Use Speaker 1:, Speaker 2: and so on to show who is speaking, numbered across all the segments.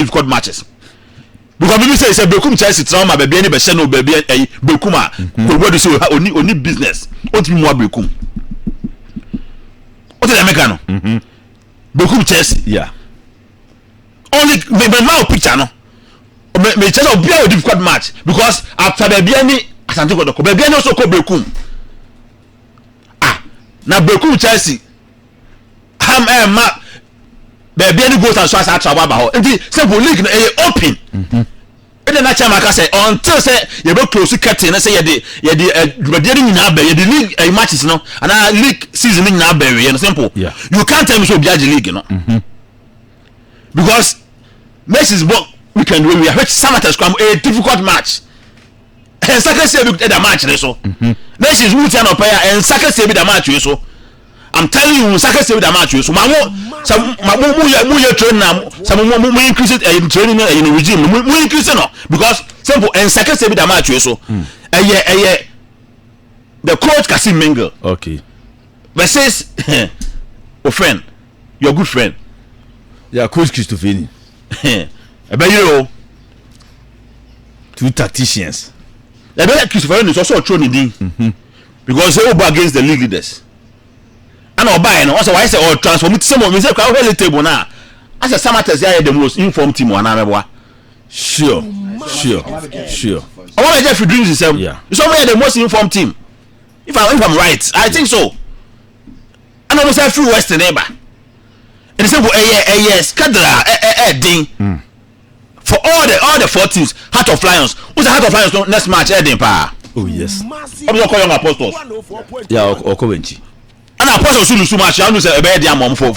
Speaker 1: Difficult matches because bibi sɛ Bekum Chelsea tena ma baabi ɛni bɛhyɛ no baabi ɛyi Bekum a kò wɛdu sɛ oni business o ti mu a Bekum o ti dɛ meka no Bekum Chelsea. Only me ma o picture no me kyerɛ sɛ obiara wɔ difficult match because after baabi ɛni Asante Kɔtɔkɔ, baabi ɛni nso kɔ Bekum, ah, na Bekum Chelsea ham ɛɛma baabi ɛni goals and so asa atra aba hɔ. Nti simple, league no ɛyɛ open. Ɛna na chairman ka sɛ until sɛ yɛbɛ close curtain na sɛ yɛde ɛ dwumadie no nyinaa bɛ yɛde league matches no anaa league season no nyinaa bɛ wieɛ no, simple, you can't tell me sɛ obi agye league no because Nations bɔ weekend wey wia, which Samartex kwan a difficult match, nsa kɛseɛ bi ɛda match ne so. Nations wuti anɔpɛ yi a, nsa kɛseɛ bi da match yi so. I'm telling you, nsa kɛseɛ bi da match yi so. Ma mo sɛ ma mo yɛ training na sɛ mo increase training no, ɛyɛ no regime no mo increase no because simple, nsa kɛseɛ bi da match yi so. Ɛyɛ the coach Kasim Mingle versus o friend, your good friend.
Speaker 2: Yeah, Coach Christopher.
Speaker 1: Ɛbɛyere o.
Speaker 2: Two tacticians.
Speaker 1: Ɛbɛyɛ Christopher ni sɔsɔ ɔtwerɛ ne din because sɛ o bɔ against the league leaders ɛna ɔbaa yɛ no, ɔsɛ wayɛ sɛ ɔ transform ti sɛ mo mi sɛ kura ɔhwɛ league table na asɛ Samartex yɛ ayɛ the most informed team wɔ anaa mɛboa.
Speaker 2: Sure.
Speaker 1: Ɔwɔ bɛ jɛ fi Dreams nsɛm so ɔmo yɛ the most informed team. If I'm right, I think so. Ɛna ɔmo sɛ free West ne ba ɛni sɛ ɛyɛ schedule a ɛ ɛ ɛɛden for all the four teams. Heart of Lions o sɛ Heart of Lions no next match ɛɛden paa.
Speaker 2: Oh yes.
Speaker 1: Ɔmo sɛ ɔkɔ Young Apostles.
Speaker 2: Yeah, ɔkɔ bɛnkyi.
Speaker 1: Ɛna Apostles so lose match anu sɛ ɛbɛyɛ di ama ɔmo fo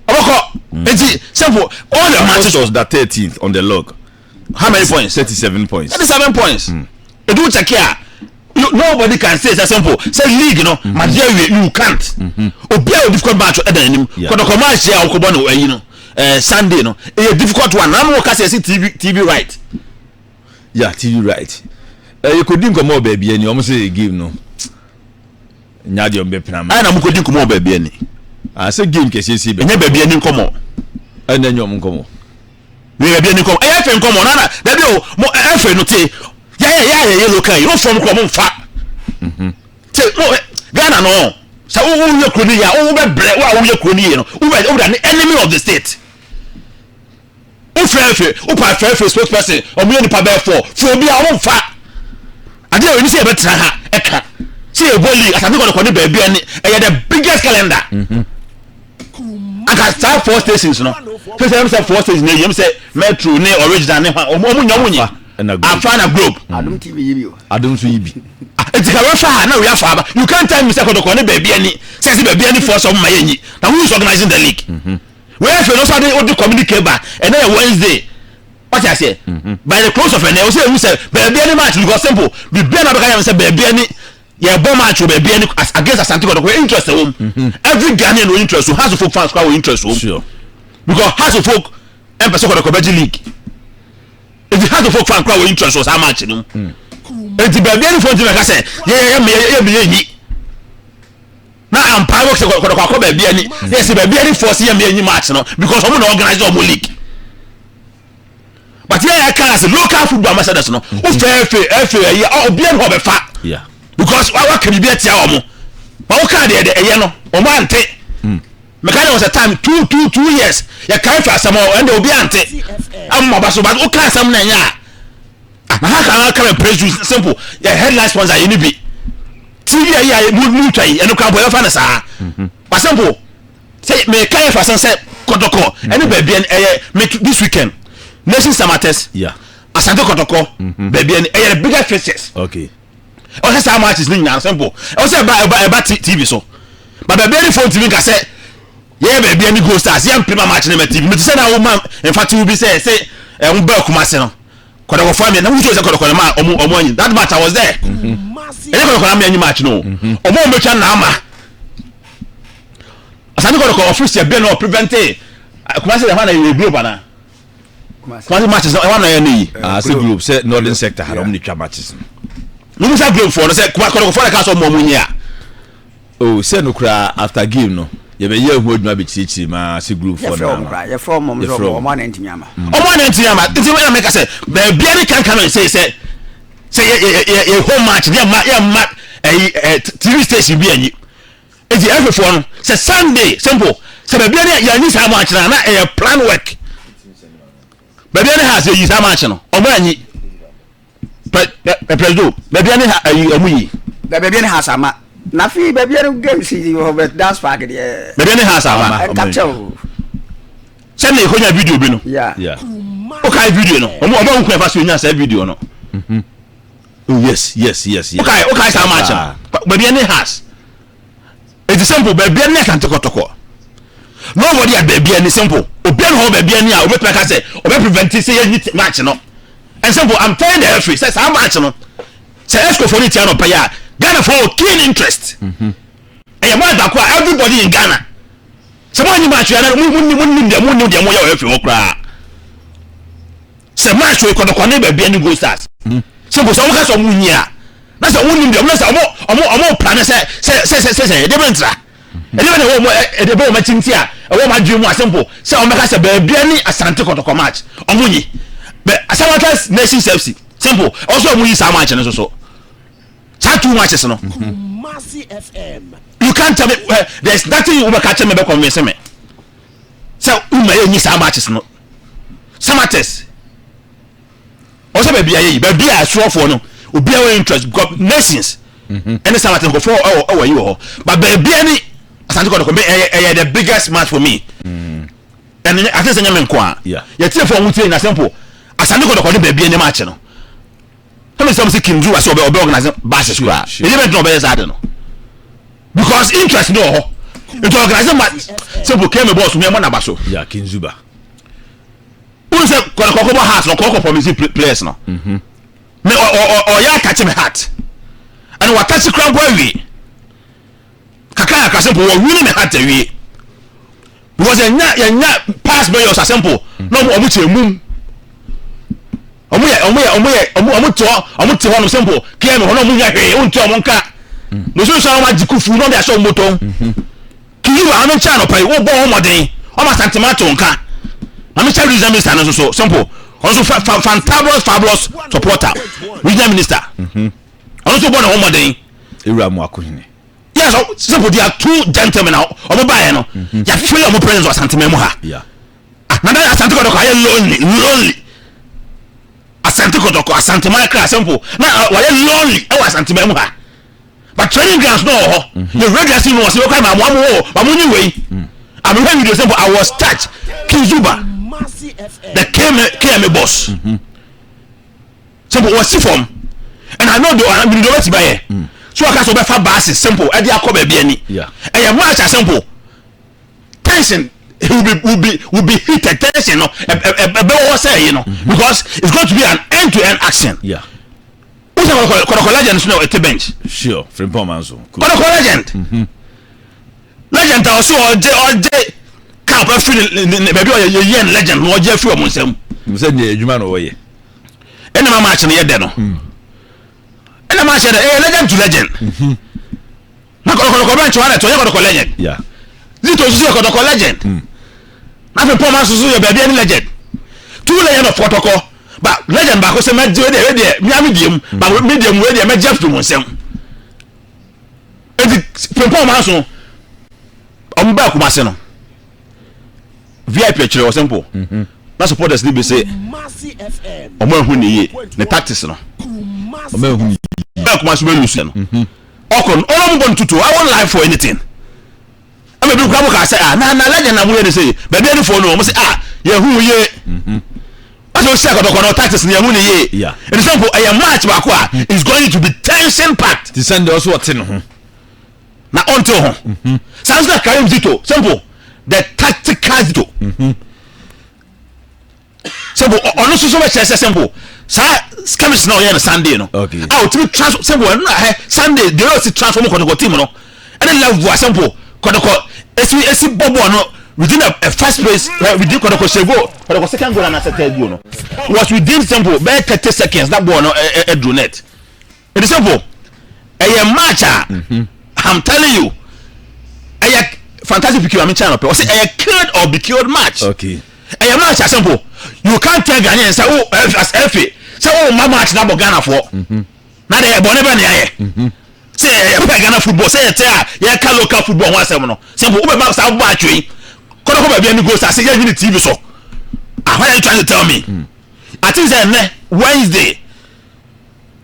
Speaker 1: ɔbɛkɔ. Nti simple, all the matches.
Speaker 2: Apostles the 13th on the log.
Speaker 1: How many points?
Speaker 2: 37 points.
Speaker 1: 37 points. Edu check a, nobody can say say simple say league no mm -hmm. awie. You can't. Obi a o difficult match ɛda anim. Kɔtɔkɔ match a ɔkɔbɔ no ɛyi no Sunday no ɛyɛ difficult one na mo ka sɛ ɛsi TV right.
Speaker 2: Yeah, TV right. Yɛkɔdi nkɔmmɔ wɔ baabi ani, ɔmo sɛ game no nya deɛ ɔmo bɛpena ma.
Speaker 1: Ɛna mo kɔ di nkɔmɔ wɔ baabi ani?
Speaker 2: Ah, sɛ game kɛseɛ si bɛ.
Speaker 1: Ɛnyɛ baabi ani nkɔmɔ.
Speaker 2: Ɛna ɛnyɛ ɔmo nkɔmmɔ.
Speaker 1: Ní baabi ani nkɔmɔ, ɛyɛ fɛ nkɔmɔ nana dabi o, mo ɛfɛ no te yɛ yɛ yɛ yɛ local yi o fɔm kɔ mo nfa te mo Ghana no sɛ wo yɛ kuro ni yɛ a, wo bɛ brɛ wo a wo yɛ kuro ni yɛ no, wo bɛ ne enemy of the state. Wo fɛ wo pa fɛ spokesperson, ɔmo yɛ nipa bɛɛ fɔ obi a ɔmo nfa adeɛ a wɔn sɛ yɛbɛtena ha ɛka sɛ yɛbɔ league. Asante Kɔtɔkɔ ne baabi ani ɛyɛ the biggest calendar anka saa four stations no sɛ ɛm sɛ four stations na ɛyɛ sɛ Metro ne Original ne hwan, ɔmo nya ɔmo nyi.
Speaker 2: Ɛna Globe.
Speaker 1: Afa na Globe.
Speaker 3: Adum TV yi bi o.
Speaker 2: Adum nso yi bi.
Speaker 1: Ah, eti ka wɔfa ha na wia fa aba. You can't tell me sɛ Kɔtɔkɔ ne baabi ani sɛ baabi ani foɔ sɛ ɔmo ma yɛ nyi na who is organizing the league? Wei fɛ no so ade odi communicate ba ɛnɛ yɛ Wednesday, wate aseɛ? By the close of ɛnɛ o sɛ ehu sɛ baabi ani match because simple, biribi a na bɛka yɛn sɛ baabi ani yɛ bɔ match wɔ baabi ani against Asante Kɔtɔkɔ, interest wɔ mu. Every Ghanaian wɔ interest wɔ Hearts of Oak fans kora wɔ interest wɔ mu because Hearts of Oak ɛmpɛ sɛ Kɔtɔkɔ bɛgye league, eti Hearts of Oak fan kora wɔ interest wɔ saa match no mu. Eti baabi ani fo nti bɛka sɛ yɛ yɛ yɛ yɛ yɛ nyi na ampa wɔ sɛ Kɔtɔkɔ akɔ baabi ani yɛ sɛ baabi ani fo sɛ yɛ yɛ nyi match no because ɔmo na organize ɔmo league. But yɛ yɛ kan as local football ambassadors no o fɛ fɛ ɛfɛ ɛyɛ ɔ obiara ni hɔ bɛfa because wa waka biribi atia wɔn ma wo kaa deɛ ɛyɛ no wɔn ante. Mɛka de wɔ sɛ time 2 2 2 years yɛ kan fɛ asɛm ɔ ɛnde obi ante ama ba so, but wo kaa asɛm na ɛnyɛ a, ah, na ha kan come and praise you. Simple, yɛ headline sponsor yɛ ni bi TV ayi a mu twa yi ɛno kwan bɔ yɛfa no saa, but simple sɛ mɛka yɛ fa asɛm sɛ Kɔtɔkɔ ɛne baabi ɛyɛ me this weekend, Nation Samartex, Asante Kɔtɔkɔ, baabi ɛne ɛyɛ the biggest fixtures. Ɔsɛ saa matches ne nyinaa, simple, ɔsɛ ɛba TV so, but baabi ɛne phone TV nka sɛ yɛyɛ baabi ɛne Gold Stars yɛn mpema match ne ma TV mɛ ti sɛ na wo ma nfa TV bi sɛ ɛho bɛɛ Kumase no Kɔtɔkɔ mi na wusu sɛ Kɔtɔkɔ ne ma ɔmo anyi. That match I was there. Ɛnyɛ Kɔtɔkɔ na mi anyi match no, ɔmo betwa na ama Asante Kɔtɔkɔ official bi na ɔprevent Kumase yɛ hɔ na yɛ Globe ana Kumase matches ɛhɔ na yɛ ne yi.
Speaker 2: Ah, sɛ Globe sɛ northern sector ha na ɔmo de twa matches no.
Speaker 1: Musa Globe foɔ no sɛ Kɔtɔkɔ foɔ na ka sɛ ɔmo nyi a.
Speaker 2: Oh, sɛ no koraa after game no. Yɛbɛyɛ ho adwuma bɛkyerɛkyerɛ mu a sɛ group fɔ
Speaker 3: yɛfrɛ wɔn koraa, yɛfrɛ wɔn sɛ
Speaker 2: Yɛfrɛ wɔn.
Speaker 3: Ɔmo ana ntumi ama.
Speaker 1: Ɔmo ana ntumi ama, nti ɛna meka sɛ baabia ne kankan no sɛ yɛ home match yɛ ma ɛyi TV station bi anyi. Eti ɛfɛfoɔ no sɛ Sunday simple sɛ baabia ne yɛnyi saa match na ɛyɛ plan work. Baabia ne ha sɛ yi saa match no, ɔmo anyi pɛ ɛ presido baabia ne ha ayi ɔmo yi.
Speaker 3: Baabi ne ha sama na fi baabi ne games yi wɔ bɛ dance park deɛ.
Speaker 1: Baabia ne ha sama.
Speaker 3: Ɛnkakyɛ o.
Speaker 1: Sɛnea ekonya video bi no. Okae video no, ɔmo ahu kwan fa so nya saa video no.
Speaker 2: Oh, yes.
Speaker 1: Okae saa match no, baabia ne has. Eti simple, baabia ne Asante Kɔtɔkɔ, nobody at baabia ne simple, obiara ne hɔ baabia ne a obetumi aka sɛ ɔbɛ prevent sɛ yɛnyi match no. And simple, I'm telling the referee sɛ saa match no sɛ esco fo ne tia no pɛyɛ a, Ghana fo wɔ keen interest. Ɛyɛ match baako a everybody in Ghana sɛ mo anyi match yɛ na mo nim deɛ mo yɛ wɔ referee hɔ koraa sɛ match wɔ Kɔtɔkɔ ne baabia ne Gold Stars. Simple, sɛ ɔmo ka sɛ ɔmo nyi a, na sɛ ɔmo nim deɛ ɔmo na sɛ ɔmo plan sɛ ɛde bɛ ntra ɛde bɛ na ɛwɔ ɔmo ɛde bɛ ɔmo akyi nti a ɛwɔ ɔmo adwene mu a, simple sɛ ɔmo bɛka sɛ baabia ne Asante Kɔtɔkɔ match ɔmo nyi bɛ Asamantas Nations FC. Simple, ɔsɔ ɔmo yi saa match no so saa two matches no. You can't tell me there is nothing you bɛka kyerɛ me bɛ convince me sɛ wuma yɛ nyi saa matches no. Samatex ɔsɛ baabi a yɛyi baabi a ɛsoɔfoɔ no, obiara wɔ interest because Nations ɛne Samatex nkɔfoɔ ɛwɔ yi wɔ hɔ, but baabi a ne Asante Kɔtɔkɔ bɛ ɛyɛ the biggest match for me. Ɛne ate sɛ nyɛ me nko a yɛtie fo ɔmo tie na simple, Asante Kɔtɔkɔ ne baabi a ne match no ɛmi sɛ ɔmo sɛ King Drew ase ɔbɛ organize buses koraa. Ɛyɛ bɛ tena ɔbɛyɛ saa de no because interest ne wɔ hɔ nti organize match. Simple, kɛmɛ bɔɔso mi ɛmɔ naba so.
Speaker 2: Yeah, King Zuba.
Speaker 1: Wọn sɛ kɔkɔ bɔ heart no, kɔkɔ promise players no me ɔyɛ atouch me heart ɛna watouch kura mpo awie kakra kakra. Simple, wɔ win me heart awie because yɛnya past mayors a, simple, na ɔmo kyɛ mum, ɔmo yɛ ɔmo te hɔ no, simple, kíá mi hɔ na ɔmo nya hwee, ɔmo nti ɔmo nka na osunsun a ɔmo agye kufu na ɔmo de ahyɛ ɔmo bɔtɔm kii wa ɔmo nkyɛn anɔpa yi wɔbɔ wɔn mɔden ɔmo Asantema to nka. Maame kyɛ regional minister no nso so, simple, ɔno nso fa fa fantabulous fabulous supporter. Regional minister ɔno nso bɔ ne ho mɔden.
Speaker 2: Ewura mu akohene.
Speaker 1: Yes, simple, they are two gentlemen a ɔmo baayɛ no, yɛafeel ɔmo presence wɔ Asantema mu ha. Ah, na dan Asante Kɔtɔkɔ ayɛ lonely lonely. Asante Kɔtɔkɔ, Asantema kra, simple, na wɔyɛ lonely ɛwɔ Asantema mu ha, but training grounds no wɔ hɔ, yɛ wura dressing room wɔ sɛ wɔkɔ ma mo amo wɔ ma mo nyi wei. Amehwɛ video, simple, I was touched. King Zuba, the KMA boss, simple, wɔsi fam and I know the the ɔbɛti bɛyɛ so ɔka sɛ ɔbɛfa buses, simple, ɛde akɔ baabi ani. Ɛyɛ match a, simple, tension will be heated. Tension no ɛbɛwɔ hɔ sɛ ɛyi no because it's going to be an end to end action. Wọ́n sɛ Kɔtɔkɔ legend so na ɛte bench.
Speaker 2: Sure, Frimpong Manso.
Speaker 1: Kɔtɔkɔ legend, legend a ɔsɛ ɔgye cup afiri ne baabi a ɔyɛ yɛn legend na ɔgye afiri ɔmo nsam.
Speaker 2: Sɛ nyɛ adwuma na ɔyɛ.
Speaker 1: Ɛna ma match no yɛ dɛ no, ɛna match yɛ dɛ, ɛyɛ legend to legend na Kɔtɔkɔ bench wa na ɛtɔ yɛ Kɔtɔkɔ legend. Zito nso yɛ Kɔtɔkɔ legend na Frimpong Manso so yɛ baabi ɛne legend, two legend of Kɔtɔkɔ, but legend baako sɛ mɛgye wei deɛ, wei deɛ mia mi deɛ mu ba mi deɛ mu, wei deɛ mɛgye afiri mu nsam. Eti Frimpong Manso ɔmo bɛɛ Kumase no VIP akyerɛ wɔ, simple, na supporters ni bi sɛ ɔmo ehu ne yie ne tactics no.
Speaker 2: Ɔmo ehu ne
Speaker 1: yie. Bɛɛ Kumase bɛ lose no, ɔkɔ no ɔmo bɔ no tutu. I won't lie for anything. Ɛmɛ bi kura mo kaa sɛ, ah, na legend na mo yɛ ne sɛ baabi ɛni fo no, ɔmo sɛ, ah, yɛ hu yie ɔsɛ osi akɔtɔkɔ no tactics ni yɛ hu ne yie. Ɛni sɛ mpo ɛyɛ match baako a is going to be tension packed.
Speaker 2: Ti sɛ ndɛ ɔso ɔte ne ho.
Speaker 1: Na ɔnte ho saa nso na Karim Zito, simple, the tactical Zito, simple, ɔno nso so bɛkyerɛ sɛ, simple, saa skirmish na ɔyɛ no Sunday no a otumi transform, simple, ɛno na hɛ Sunday deɛ ɔsi transform Kɔtɔkɔ team no ɛne level a, simple, Kɔtɔkɔ esi bɔ bɔɔl no within a first place, within Kɔtɔkɔ hyɛ goal, Kɔtɔkɔ second goal and third goal no was within, simple, bɛyɛ 30 seconds na bɔɔl no ɛ ɛ ɛduru net. It is simple, ɛyɛ match a, I'm telling you, ɛyɛ. Fantastic pikin maame kyɛn anɔpɛ ɔsɛ ɛyɛ killed or be killed match.
Speaker 2: Okay.
Speaker 1: Ɛyɛ match asɛmpo you can't tell Ghanaians sɛ o as FA sɛ o ma match na bɔ Ghana foɔ. Mhm. Na de ɛbɔ ne bɛ ne ayɛ. Mhm. Sɛ yɛ pɛ Ghana football sɛ yɛ tɛ a yɛ ka local football ho asɛm no sɛmpo o bɛ ba saa bɔ atwe yi kɔdɔkɔ baabi ɛni goal sase yɛ nyini TV so. Ah, what are you trying to tell me? Mm. I think sɛ ɛnɛ Wednesday.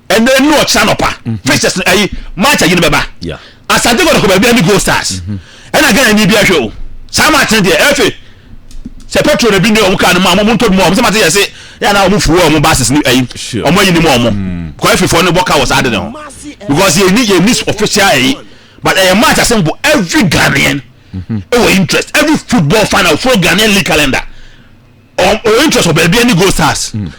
Speaker 1: Ɛnɛ enu ɔkyena nɔpa mhm. fixtures no ayi match ayi no bɛba Asante Kotoko baabi ɛne Gold Stars mhm. ɛna Ghana ni bi ahwɛ o saa match no deɛ ɛfɛ sɛ petrol na bi ne ɔmo kaa no mu a ɔmo ntɔ bi mu a ɔmo sɛ mate yɛ se yɛ ana ɔmo fuo ɔmo buses ne ayi ɔmo ayi ne mu ɔmo mm. kɔ ɛfifoɔ no bɔ ka wɔ saa de ne ho because yɛ ni yɛ ni official ayi but ɛyɛ match asɛm bo every Ghanaian mhm. ɛwɔ interest every football fan a follow Ghanaian league calendar ɔwɔ interest wɔ baabi ɛne Gold Stars. Mm.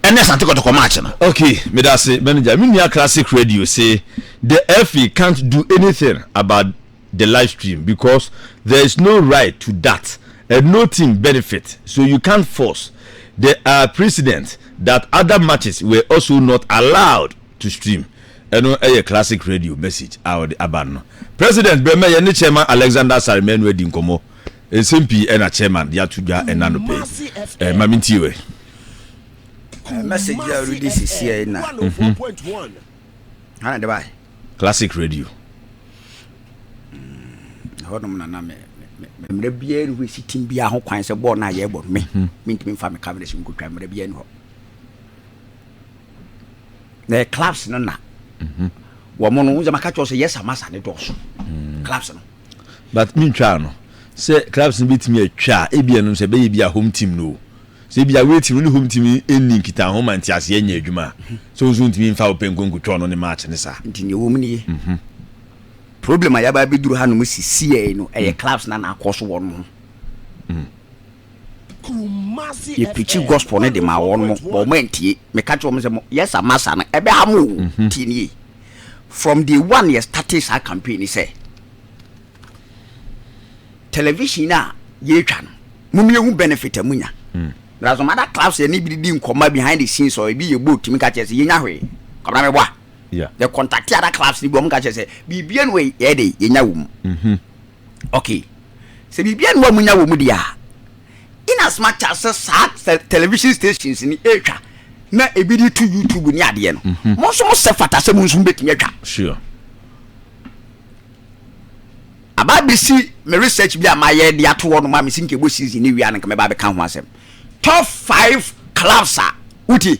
Speaker 1: Ɛne Asante Kɔtɔkɔ match no.
Speaker 2: Ok medase manager me nua classic radio se the FA can't do anything about the live stream because there is no right to that and no team benefit so you can't force there are precedent that other matches were also not allowed to stream ɛno ɛyɛ classic radio message a ɔde aba no president brɛmɛ yɛ ne chairman Alexander Saremanu adi nkɔmɔ nsɛm pii ɛna chairman de ato dwa ɛna no pɛ ɛɛ ma mentie wɛ.
Speaker 3: Message a ɔredi sisi na. Mhm. Hana de bae.
Speaker 2: Classic radio.
Speaker 3: Hɔnom na na me mmerɛ biara ne hɔ ɛsi tim biara ho kwan sɛ bɔɔl no a yɛbɔ no me mhm. mentumi mfa me cameras nkɔtwa mmerɛ biara ne hɔ na yɛ clubs no na mhm. wɔn no wosɛ maka kyerɛ sɛ yɛsa masa ne dɔɔso mm. clubs no
Speaker 2: but mentwaa no sɛ clubs no bɛtumi atwa a ebia no sɛ ɛbɛyɛ bi a home team no o Sɛ ebia away team no ne home team no nni nkitaho ma nteaseɛ nyɛ adwuma a, sɛ wo nso wontumi mfa wo pɛ nkɔ nkotwa ɔno ne match no saa.
Speaker 3: Nti nea ɛwɔ mu nie, problem a yɛaba abɛduru hanom sisiei no, ɛyɛ clubs no na akɔ so wɔn ho. Yɛ preachi gospel no de maa wɔn, but wɔn antie. Meka kyerɛ wɔn sɛ, mo yes a masa no, ɛbɛha mo o. Tie nie. From day one yɛ startee saa campaign yi sɛ, Television a yɛtwa no mom yɛhu benefit a munya. There are some other clubs yɛne bi didi nkɔmɔ behind the scenes or ebi yɛ boat tumi ka kyerɛ sɛ yɛnya hwee. Kɔmna meboa.
Speaker 2: Yeah.
Speaker 3: Yɛ contact other clubs ni bi wɔn ka kyerɛ sɛ biribia no yɛ de yɛnya wɔ mu.
Speaker 2: Mm-hmm.
Speaker 3: Okay. Sɛ biribia no wɔ munya wɔ mu deɛ a in as much as sɛ saa television stations ni ɛtwa na ebi de to YouTube ne adeɛ no.
Speaker 2: Mm-hmm.
Speaker 3: Mo nso mo sɛ fata sɛ mo nso mobɛtumi atwa.
Speaker 2: Sure.
Speaker 3: Aba abɛsi me research bi a mayɛ de ato hɔ nom a mesi nka ɛbɔ season ne wie a no nka mɛba abɛka ho asɛm. Top 5 clubs a wotie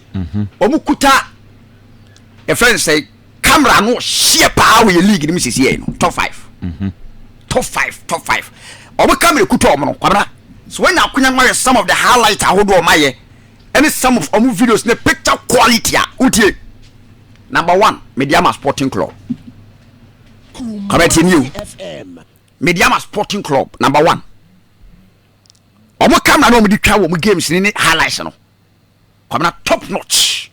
Speaker 3: wɔn kuta yɛfrɛ no sɛ camera no hyeɛ paa wɔ yɛ league no mu sisi yɛ no top 5 top 5 top 5 wɔn camera kuta wɔn no kwabena so wɔnya akonya no ayɛ some of the highlight ahodoɔ wɔn ayɛ ɛne some of wɔn videos ne picture quality a wotie number 1 Medeama Sporting Club. Kwame tie nie o. Mediama Sporting Club number one. Wɔn camera na wɔn de twa wɔn games ne ne highlights no. Kwame na top notch.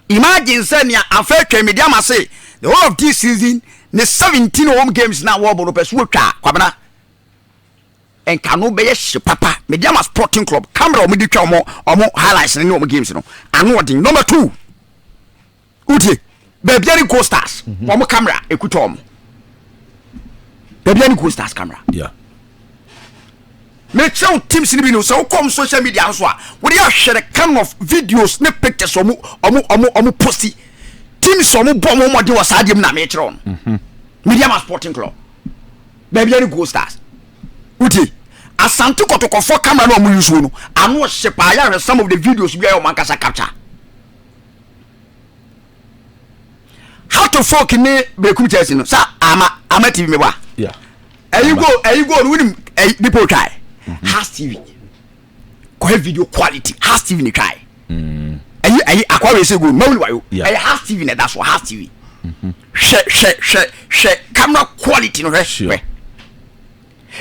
Speaker 3: Imagine sɛ nea afa atwa Mediama se the whole of this season ne 17 home games na wɔbɔ no pɛ so wɔtwa Kwame na nka no bɛyɛ hye papa. Mediama Sporting Club camera wɔn de twa wɔn wɔn highlights ne wɔn games no ano ɔden. Number two. Wotie? Baabi ne Gold Stars. Mhm. Wɔn camera ekuta wɔn. Baabi ne Gold Stars camera.
Speaker 2: Yeah.
Speaker 3: Mekyerɛ wo teams no bi no sɛ wokɔ social media nso a wode ahwɛ the kind of videos ne pictures ɔmo ɔmo ɔmo ɔmo posti teams ɔmo bɔ ɔmo mmɔden wɔ saa adeɛ mu na mekyerɛ wo no. Mhm. Medeama Sporting Club. Baabi ne Gold Stars. Wotie? Asante Kɔtɔkɔfoɔ camera no ɔmo use no ano ɔhye paa yɛahwɛ some of the videos bi a ɔmo ankasa capture. How to folk ne berekum Chelsea no sa ama ama TV meboa.
Speaker 2: Yeah.
Speaker 3: Ɛyi go ɛyi go no wonim ɛyi nipa otwae. Mhm. Has TV. Kɔhɛ video quality Has TV ne twae.
Speaker 2: Mm.
Speaker 3: Ɛyi ɛyi akwa wei sɛ go mawuli wayo. Ɛyɛ Has TV na ɛda so Has TV.
Speaker 2: Mhm.
Speaker 3: Hwɛ hwɛ hwɛ hwɛ camera quality no hwɛ hwɛ.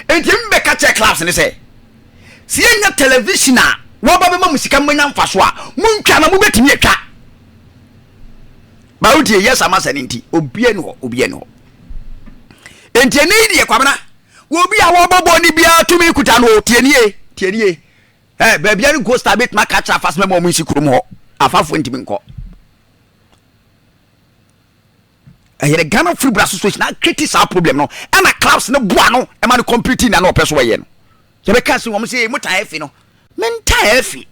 Speaker 3: Enti emi bɛka kyerɛ clubs no sɛ, sɛ yɛnya television a wɔba bɛma mo sika mobɛnya mfaso a, montwa na mobɛtumi atwa. Ba wotie, yes ama sɛ no nti, obia ni hɔ, obia ni hɔ. Enti ɛnɛ yi deɛ Kwabena, obi a wɔbɔ bɔɔl no biara tumi kuta no o, tie nie, tie nie. Eh, baabi a ne Ghost a bɛtumi aka akyerɛ afa sɛ mɛma wɔn nsi kurom hɔ, afafoɔ ntumi nkɔ. Ɛyɛ the Ghana Football Association na create saa problem no, ɛna clubs no boa no ɛma no complete na na ɔpɛ so wɔyɛ no. Yɛbɛka se wɔn sɛ mo taa afi no, mentaa afi.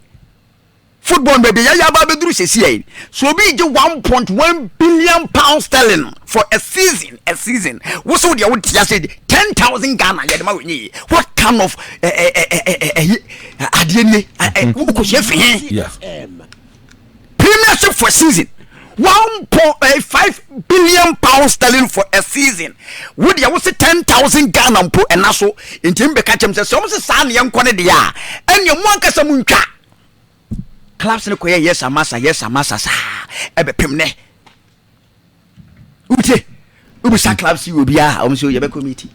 Speaker 3: Football no baabi yɛyɛ aba abɛduru sɛsi yɛ so obi gye £1.1 billion sterling for a season, a season wosow deɛ wote ase 10,000 Ghana yɛde ma wɔnyɛ yi. What kind of ɛyi adeɛ nie? Wokɔhyia fi he? Premiership for a season, £1.5 billion sterling for a season. Wo deɛ wo se 10,000 Ghana mpo ɛna so. Nti mbɛka kyɛm sɛ ɔmo sɛ saa neɛ nkɔ ne deɛ a, ɛneɛ mo ankasa mu ntwa clubs no kɔyɛ yes amasa, yes amasa saa ɛbɛpem nɛ. Wotie, wobisa clubs yi wɔ biara, ɔmo sɛ yɛbɛkɔ meeting.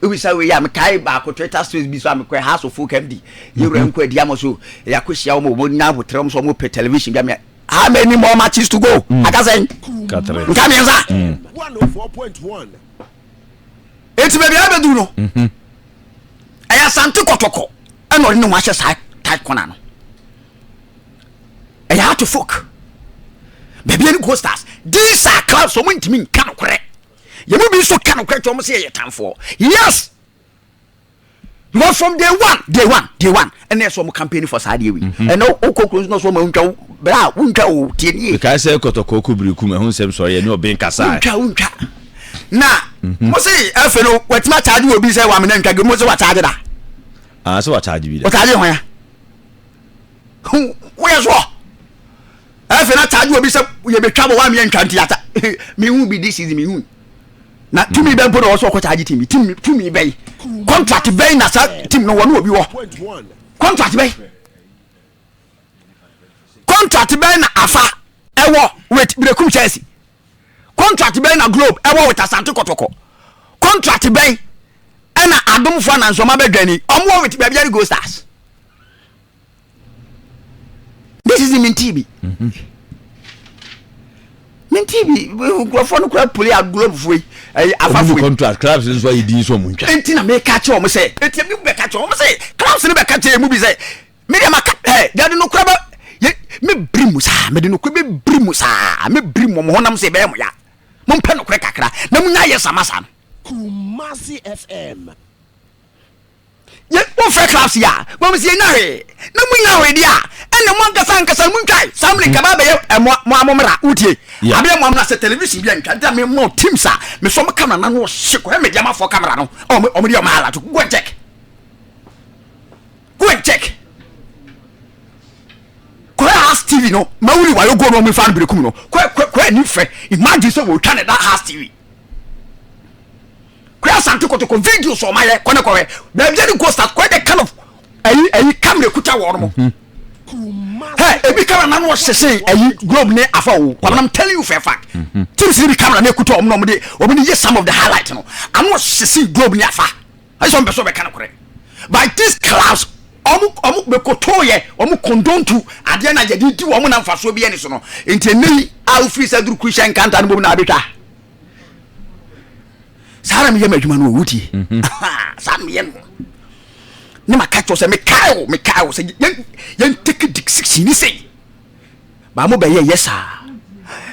Speaker 3: Wobisa wei a, mekae baako Twitter space bi so a mekɔɛ, Hearts of Oak MD yɛwura nkɔ adi ama so yɛakɔhyia wɔn, wɔn nya ahotrɛ wɔn sɛ wɔn pɛ television bi a. How many more matches to go? Aka sɛn? Nka mmiɛnsa. Eti baabi a bɛduru no, ɛyɛ Asante Kɔtɔkɔ ɛna ɔde ne ho ahyɛ saa tight corner no. Ɛyɛ Hearts of Oak, baabi ɛne Gold Stars. These are clubs wɔn ntumi nka nokorɛ. Yɛn mu bi nso ka nokorɛ kyerɛ wɔn sɛ yɛyɛ tamfoɔ. Yes, because from day one, day one, day one, ɛna ɛsɛ wɔn campaign for saa adeɛ wi. Ɛna okɔ kuro nso na ɔsɛ wɔn ntwa bra, wontwa o, tie nie.
Speaker 2: Mekae sɛ Kɔtɔkɔ kɔ Berekum, ɛho nsɛm sɔre yɛ ne ɔben kasa.
Speaker 3: Wontwa, wontwa na mo se ɛfɛ no watumi akyagye obi sɛ wamena ntwa ge mo se wakyagye da.
Speaker 2: Ah, sɛ wakyagye bi da.
Speaker 3: Wɔkyagye hwan a woyɛ soɔ ɛfɛ na kyagye obi sɛ yɛbɛtwa bɔ wameyɛ ntwa nti ata mehu bi this season mehu na tumi bɛn mpo na ɔwɔ sɛ ɔkɔ kyagye team bi team. Tumi bɛn, contract bɛn na saa team no wɔne obi wɔ? Contract bɛn, contract bɛn na afa ɛwɔ with Berekum Chelsea? Contract bɛn na Globe ɛwɔ with Asante Kɔtɔkɔ? Contract bɛn ɛna adomfoɔ anansɔma bɛdwani ɔmo wɔ with Bibiani Gold Stars? This is minti bi, minti bi. Nkurɔfoɔ no kura poli a Globe foɔ yi ɛyɛ afafoɔ yi.
Speaker 2: Contract clubs nso ayɛ din sɛ ɔmo ntwa.
Speaker 3: Nti na meka kyerɛ wɔn sɛ eti ebi bɛka kyerɛ wɔn sɛ clubs no bɛka kyerɛ emu bi sɛ me deɛ maka ɛ yɛde no kura bɛ yɛ me biri mu saa, mede no kura bɛ biri mu saa, me biri mu ɔmo honam sɛ ɛbɛyɛ mo ya. Mo mpɛ no kura kakra na mo nya yɛ sama saa no.
Speaker 4: Kumasi FM.
Speaker 3: Yɛ wofrɛ clubs yi a, wɔn sɛ yɛnya hwee na mo nya hwee deɛ a, ɛna mo ankasa ankasa mo ntwae saa mmerɛ nkaba bɛyɛ ɛmo mo amomra wotie. Abeɛ mo amra sɛ television bi a ntwa nti a me mo teams a me so mo camera na no ɔhye kɔ ɛmɛ diamafoɔ camera no ɔmo ɔmo de ɔmo ala to go and check, go and check. Kɔɛ House TV no mawuli wayo go no ɔmo fa no berekum no kɔɛ kɔɛ kɔɛ ni fɛ. Imagine sɛ wɔtwa ne da House TV kɔɛ Asante Kotoko videos ɔmo ayɛ kɔne kɔɛ baabi ɛne go start kɔɛ the kind of ɛyi ɛyi camera kuta wɔn mo hɛ ebi camera nanu ɔsese ɛyi Globe ne afa o. Kwame, I'm telling you for a fact, teams ni bi camera ne kuta ɔmo na ɔmo de ɔmo de yɛ some of the highlight no ano ɔsese Globe ne afa ɛsɛ ɔmo pɛ sɛ ɔbɛka no korɛ. But these clubs ɔmo ɔmo bɛkoto yɛ ɔmo condone to adeɛ na yɛde di wɔn na nfasoɔ bi ɛni so no. Nti ɛnɛ yi a wofiri sɛ duru Christian Nkanta no bom na abɛtwa saa na meyɛ m'adwuma no wɔ wotie saa na meyɛ no ne maka kyerɛ sɛ mekae wo, mekae wo sɛ yɛn yɛn take decision ni sei baa mo bɛyɛ yɛ saa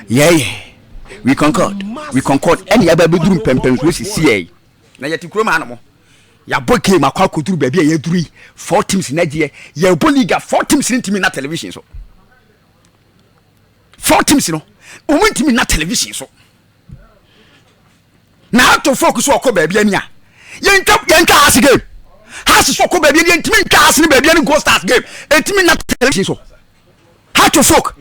Speaker 3: yɛyɛ. We concord, we concord ɛne yɛbɛ bɛduru mpɛmpɛnsoɔ sisi yɛ na yɛte kurom ha no mo yɛabɔ game akɔ akɔduru baabi a yɛduru yi, four teams na gyeɛ yɛbɔ league a four teams no ntumi na television so. Four teams no wɔn ntumi na television so na ato folk so ɔkɔ baabi ani a yɛntwa yɛntwa Hearts game. Hearts so ɔkɔ baabi ani, yɛntumi ntwa Hearts ne baabi ani Gold Stars game ɛntumi na television so. Hearts of Oak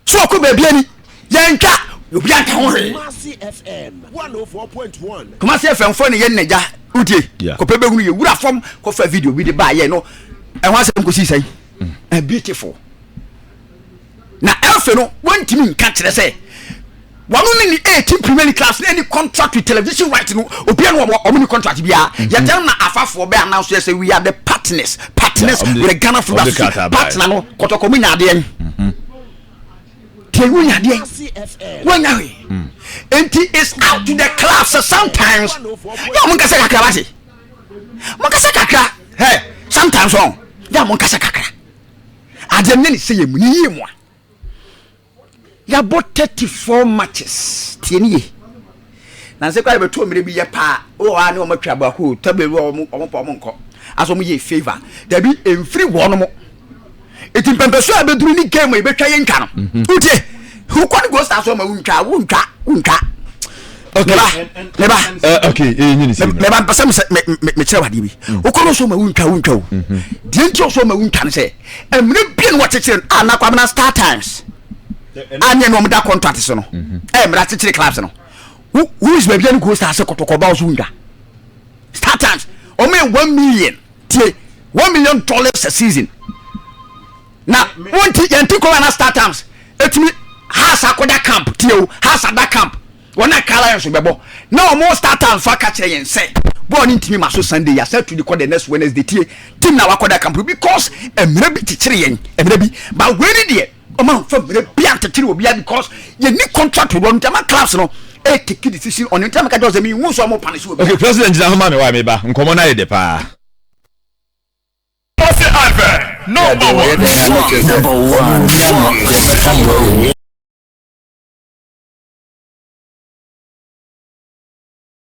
Speaker 3: so ɔkɔ baabi ani, yɛntwa, obi anka ho hwee.
Speaker 4: Kumasi FM 104.1.
Speaker 3: Kumasi FM fo ne yɛn nagya wotie kɔpɛ bɛhunu yɛ wura fam kɔfa video bi de baa yɛ no ɛho asɛm kɔsii sɛn. Beautiful na ɛfɛ no wɔntumi nka kyerɛ sɛ wɔn ne ne 18 Premier League clubs ne any contract with television right no, obiara no wɔn wɔn ni contract biara. Yɛtɛn na afafoɔ bɛ announce yɛ sɛ we are the partners, partners with the Ghana Football Association. Partner no Kɔtɔkɔ mu nya adeɛ tie, wo nya adeɛ, wɔnya hwee. Nti it's up to the club sɛ sometimes yɛ wɔn nkasa kakra ba se mo nkasa kakra hɛ sometimes wɔn yɛ mo nkasa kakra adeɛ ne ne sɛ yɛ mu ne yie mu a yɛabɔ 34 matches tie ne ye. Nansa koraa yɛbɛtoo mmerɛ bi yɛ paa wɔ hɔ a ne wɔn atwa baako tɔ baabi wɔ wɔn wɔn pɔ wɔn nkɔ asɛ wɔn yɛ favour dabi mfiri wɔn mo eti mpɛmpɛso a bɛduru ne game a yɛbɛtwa yɛ ntwa no mhm. wotie wokɔ ne gold stars ma wontwa wontwa wontwa
Speaker 2: okay
Speaker 3: meba meba
Speaker 2: uh, okay eh nyini si
Speaker 3: meba mpɛsɛ mesɛ mekyerɛ wadeɛ bi mm. wokɔ no so ma wontwa wontwa o mhm. deɛ nti ɔso ma wontwa no sɛ mmerɛ bia no wɔkyekyere no a na kwamena star times a ne ɛne ɔmo da contract so no mhm. ɛyɛ mmara kyekyere clubs no who is baabi a ne gold stars kɔtɔkɔ ba ɔso wontwa star times ɔmo yɛ 1 million, tie, $1 million a season na wonti yɛnti kɔwa na star times etumi Hearts akɔda camp, tie o, Hearts ada camp wɔn a Accra Lions bɛbɔ na wɔn star times fa ka kyerɛ yɛn sɛ bɔɔl ne ntumi ma so Sunday yasa tu de kɔ the next Wednesday. Tie, team na wakɔda camp because mmerɛ bi kyekyere yɛn mmerɛ bi ba wei ni deɛ ɔmo anfa mmerɛ bi antekyere obiara because yɛn ni contract wɔ no nti ama clubs no ɛ take decision on nti ama ka kyerɛ sɛ mi nhu so ɔmo punish obiara.
Speaker 2: Okay, president gyina ho ma me wa me ba nkɔmɔ no ayɛ dɛ paa.
Speaker 5: Number one. Number one.